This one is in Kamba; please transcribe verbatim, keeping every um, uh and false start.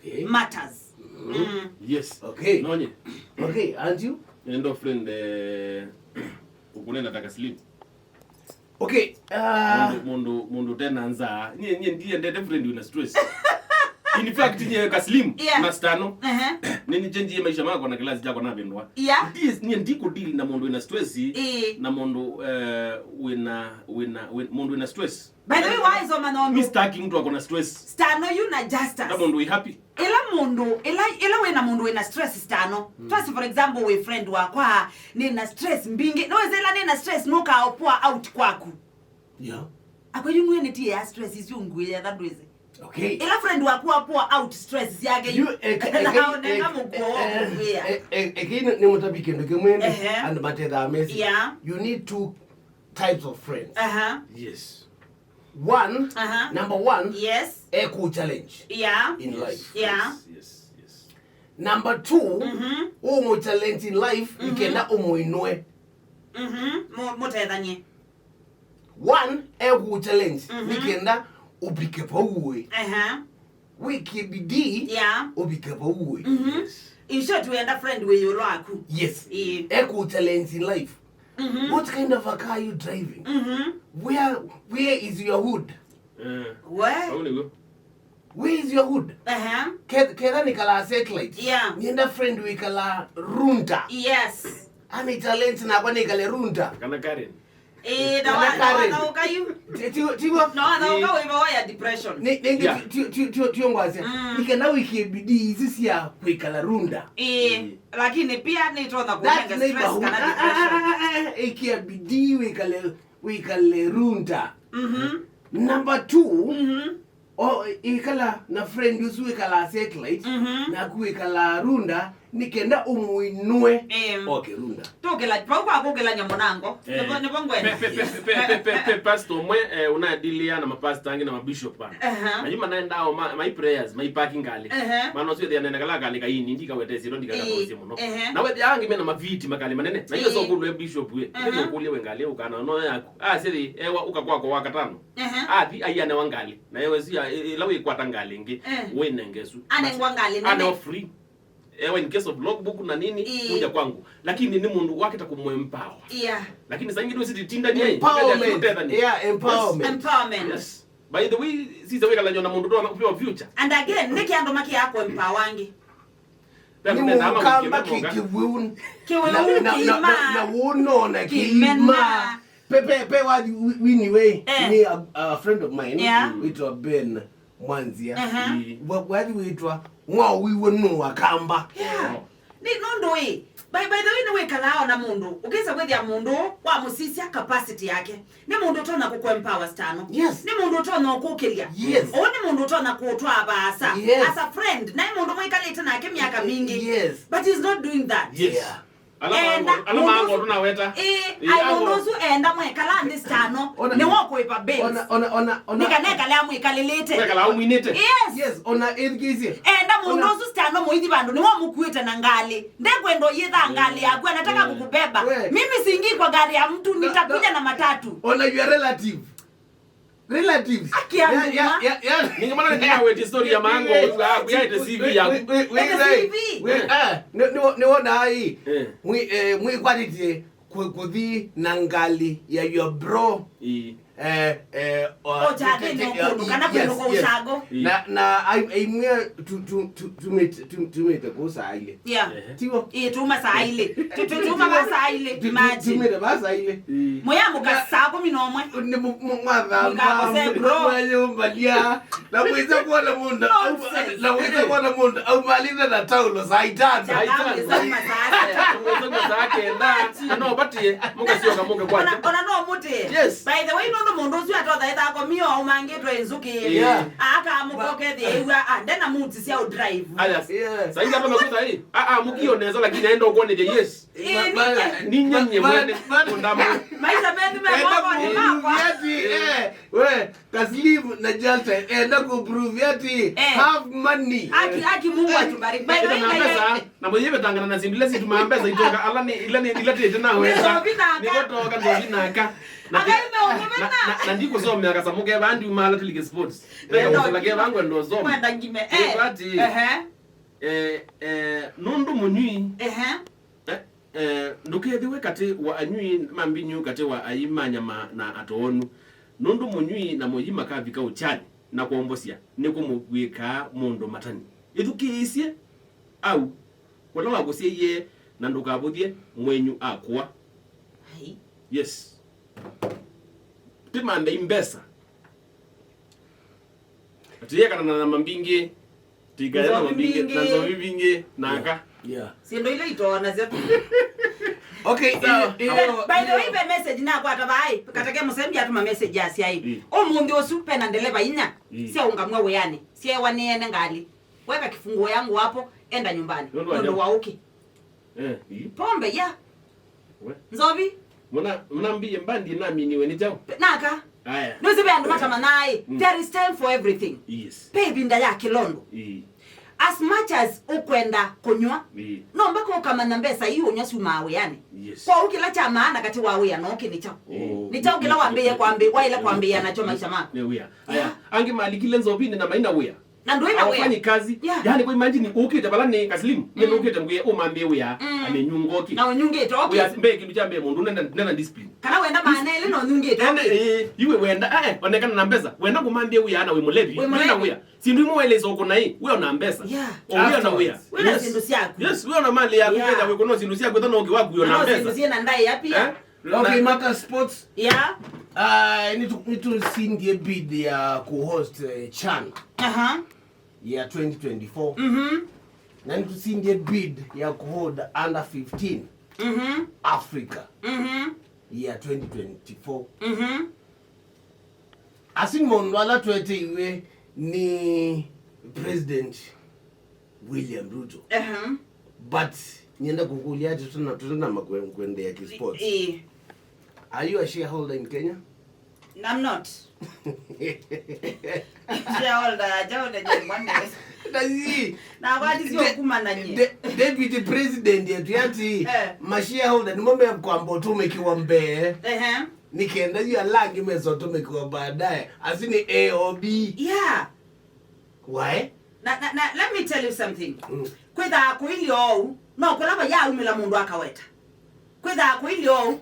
Eh? Matters. Mm. Yes. Okay. Nonye. Okay, and you? Endo friend eh, ukunena taka sleep. Okay. Uh, mundu mundu mundu tena nza. Nye nye ndiye ndete friend una stress. In fact nye ka slim yeah. Mastano. Uh-huh. Nini change maisha mako na kilazi chako na bendwa. Yeah. This nye ndiko deal na mundu una stress. Eh. Na mundu uh, wina wina win, mundu una stress. By the way, why is Omanondo? Mister King mtu akona stress. Stano you na Justus. Na mundu we happy. Ila mundu ila ila wina mundu wina stress stano. Mm. Twasi for example we friend wakwa nina stress mbingi. No zela nina stress no ka opwa out kwaku. Yeah. Akwa yu nwe neti ya stress isu nguye ya that way. Okay. Ila friend waku apwa out stress yake. You eh, eh, eh, eh, eh, eh, eh, eh, ni mutabi kindu kimwe ni and matetha mesi. Yeah. You need to types of friends. Uh-huh. Yes. One, uh-huh. Number one, yes. Eku challenge yeah. In life. Yeah. Yes, yes, yes. Number two, mm-hmm. Umu challenge in life, mm-hmm. Ikenda umuinue. Mm-hmm. Mutethanie. One, eku challenge, mm-hmm. Nikenda upike pauwe. Uh-huh. Wiki bidii yeah. Ubike pauwe. Mm-hmm. Yes. In short, we and a friend we yolo aku. Yes. Yeah. Eku challenge in life. Mm-hmm. What kind of a car are you driving? Mm-hmm. Where where is your hood? Eh. Where? Au niguo. Where is your hood? Uh-huh. Ke- Ketha nikala satellite. Yeah. Nienda friend wikala Runda. Yes. Ani challenge nakwa nikale Runda. Kana Karen. Eh, na Kana wa- na Karen. Wathaũka yu. Ti- ti- Tiguo? Na wathaũka wĩva wa ya depression. Ni- ni- Yeah. ti- ti- ti- ti- Tio ngwasya. Mm. Nikenda wikie bidii ici cia kwikala Runda. Eh, lakini pia nitonya That kujenga stress neighborhood. Kana depression. Ikia bidii wikale wikale Runda. Mhm. Number two, mhm. O ikala na friend usu ikala satellite mhm. Na kuikala Runda nikenda umuinue. Em. Okay, Runda. Tukila pau kwa kukila nyamonango. Eh. Nipo nipo ngwenda. Pe pe pe pe pe pe pe pastor mwe eh, unadilia na mapastor angi na mabishop bana. Uh-huh. Ayuma naenda o my, my prayers, my parking ngali. Uh-huh. Mano sio dia nenda kala kali kaini ndika wetesi ndo ndika kala muno. Uh-huh. Na wethi angi mena maviti makali manene. Na hiyo uh-huh. So kulwe bishop we. Uh-huh. Ndio kulie we ngali ukana no yaku. Ah, siri ewa uka kwako wa katano. Ehe. Athi aianewa ngalĩ. Na ewe sia ĩla wĩkwata ngalĩ ĩngĩ. Eh. Wĩnengesu. Anengwa ngalĩ nene. Aneo free. Ewa in case of logbook na nini, ii. Kuja kwangu. Lakini ni mũndũ wakĩta kũmũempower. Yeah. Lakini saa ingĩ ndwĩsĩ tindania. Empowerment. Yeah, empowerment. Empowerment. Yes. By the way, sisa wĩkalanywa na mũndũ tona kupewa future. And again, nĩkĩ andũ makiaa kũempower angĩ? Nĩ mũkamba kĩwĩu. Kĩwĩu kĩima. Na wũnona kĩima. Pe pe pe wathi wini we eh. Ni a, a friend of mine yeah. Witwa Ben Mwanzia. Uh-huh. Wathi witwa mwa wiwe no akamba. Yeah. Ni nundu i by by the way ni wikala ona mundu ukisa kwithia mundu wa musisia capacity yake. Ni mundu utona kukuempower stano. Yes. Ni mundu utona ukukiria. Yes. O ni mundu utona kutwa abasa. Yes. As a friend, na mundu mwikalite nake miaka mingi. Yes. But he's not doing that. Yes. Yeah. Enda mũndũ ũsu enda mwekala nthĩ stano nĩwo kũĩva bills. Nĩkanekale amwĩkalĩlĩte. Yes. Enda mũndũ ũsu stano mũithi vandũ nĩwo mũkuĩte na ngalĩ. Ndekwenda ũyĩthaa ngalĩ yaku, anataka kukubeba. Mimi siingi kwa gari ya mtu, nitakuja na matatu. Ona your relative. Relatives. Akia ya, ya, ya, ya. Ningi mana ndia weti story ya mango, ya kuya ite C V ya. Wait, wait, wait, wait. Ete C V. Wait, ah, ni ni ni wona ai. Eh. Mwi eh mwi kwatiti ku- kuthi na ngali ya your bro. I. Eh eh o- Ocha thĩnĩ ũkũndũ, kana kwĩnũka ũcago. Na na ai ai mwe tu tu tu tumite tu- tumite kusa ile. Yeah. Ehe. Tiwo. Ĩĩ, tuma saa ilĩ. Tu- tu- tuma va saa ilĩ. Imagine. Tumire va saa ilĩ. Ĩĩ. Mũyamũka saa kũmi na ũmwe. Nĩ mũ- mũ- mwathamba. Mũkakose, bro. Mwayũmbalia. Na mwĩsa kuona mũndũ au- Nonsense. Na mwĩsa kuona mũndũ aumalize na taulo saa itano. Saa itano. Mũyamũka saa sita. Mũyamũka saa kenda. Na no batie, mũkasioka mũke kwake. Ona- ona no mũtĩe. Yes. By the way, nũndũ mũndũ ũcio atothaitha akomio aumangĩtwe nzũkĩ. Yeah. Akamũkoke thĩ ewa, ah, ndena moods cia u drive. Aya. Yeah. Saa hizi hapa amekuta hii. Ah, ah, mkio neza lakini aenda uone je, yes. Eh, ni nyenye mwene. Undamo. Maisha mengi mema ni makwa. Ati eh we Taslim na Jalta enda ku prove ati have money. Aki aki Mungu atubariki. By the way, na mwenye betangana na zindile si tumambeza itoka ala ni ila ni ila tete na weza. Ni kutoka ndo vinaka. Akaime ũmũmena. Na, na, na ndikũsomea kasamũ ke vaa ndiuma ala Tilike Sports. Eh, no, kũsala ke vaa ngwenda ũsome. Ngwenda ngime. Eh, ati, ehe. Eh, eh, nũndũ mũnywi. Ehe. Eh, eh, ndũkethĩwe katĩ wa anywi ma mbinyu katĩ wa ai ma nyama na atoonu. Nũndũ mũnywi na mũyi makavika ũkyani na kwombosya nĩkũmũvw'ĩkaa mũndũ matani. Ĩthukĩĩsye au ũla wakũsyaie na ndũkavũthye mwenyu akũa. Ai. Yes. Tĩmanthe imbesa. Tũyekana na nyama mbingĩ, tĩkaya na nyama mbingĩ, na nzovi mbingĩ, na aka. Yeah. Syĩndũ ila itoanasya tu. Okay, sawa. Iyo, iyo, by the way, ve message nakwata vai, katake mũsembi atuma message asya ĩ. Mm. Ũmũnthĩ ũsu pena ndeleva inya, mm, syaũngamw'a wĩanĩ, syewa nĩene ngalĩ. Weka kifunguo yangu hapo, enda nyumbani. Nũndũ wa nũndũ wa ũkĩ. Eh, ii. Pombe, ya. We. Nzovi. Muna, muna mbiye mbandi naminiwe nĩ chao. Pe-, naka. Aya. Nũsĩ ve andũ matamanaa ĩ. Mm. There is time for everything. Yes. Pe ĩvinda ya kĩlondo. Ii. As much as ũkwenda kũnywa, ii, no mpaka ũkamanya mbesa ii ũnywa syumaa wĩanĩ. Yes. Kwoou kĩla kya maana katĩ wa wĩa na ũkĩ nĩ kyaũ? Oh. Nĩ kyaũ kĩla wambĩĩe kwambĩ-, waĩle kwambĩĩa nakyo maisha maku? Nĩ wĩa. Aya. Yeah. Angĩ malikile nzovinĩ na maina wĩa. Na ndũĩ na wĩa. Hawafanyi kazi. Yeah. Yaani kwa imagine ukite vala ni kaslimu, mm, nĩ nũkĩte ngwĩe ũmambĩe wĩa, mm, amenyungoki. Na ũnyungĩte, okay. Wĩa mbee kĩndũ kya mbee mũndũ nena, nena discipline. Kana wenda maana elĩ na ũnyungĩte, okay. Eh, iwe wenda, eh, onekana na mbesa. Wenda kũmambĩe wĩa na wĩ mũlevi. Wĩ mũlevi. Wĩna wĩa. Sindu imwe wele isoko na hii, wĩ ona mbesa. Yeah. O wĩ ona wĩa. Wĩna syĩndũ syaku. Yes, wĩ ona mali yaku, yeah, wenda wĩ kono sindu syaku, thana ũkĩ waku wĩ ona mbesa. Syĩndũ syĩna ndaĩa pia. Eh? Okay, Maka Sports. Yeah. Ah, nĩtũ-, nĩtũsindie bid ya kũhost, eh, CHAN, aha, ya twenty twenty-four. Mhm. Na nĩtũsindie bid ya kũhold under fifteen, mhm, Africa, mhm, ya twenty twenty-four. Mhm. Asu nĩ maũndũ ala tweteeiwe nĩ President William Ruto. Aha. But nyenda kũkũlya atĩ tũna-, tũtanamba kwe-, kwendeea ki sports. Ĩĩ. Are you a shareholder in Kenya? No, I'm not. Shareholder, shareholder, je, one minute. Na si, na what is your de-, kuma na nye? De-, deputy president yetu yati, eh, ma shareholder nĩmo mekwamba ũtũmĩkiwa mbee. Ehe. Nĩ kenda yu ala angĩ mesa ũtũmĩkiwa baadaye. Asu nĩ A or B. Yeah. Why? Na, na, na, let me tell you something. Mm. Kwĩthaa kũilye ou, no kũla vayaumĩla mũndũ akaweta. Kwĩthaa kũilye ou,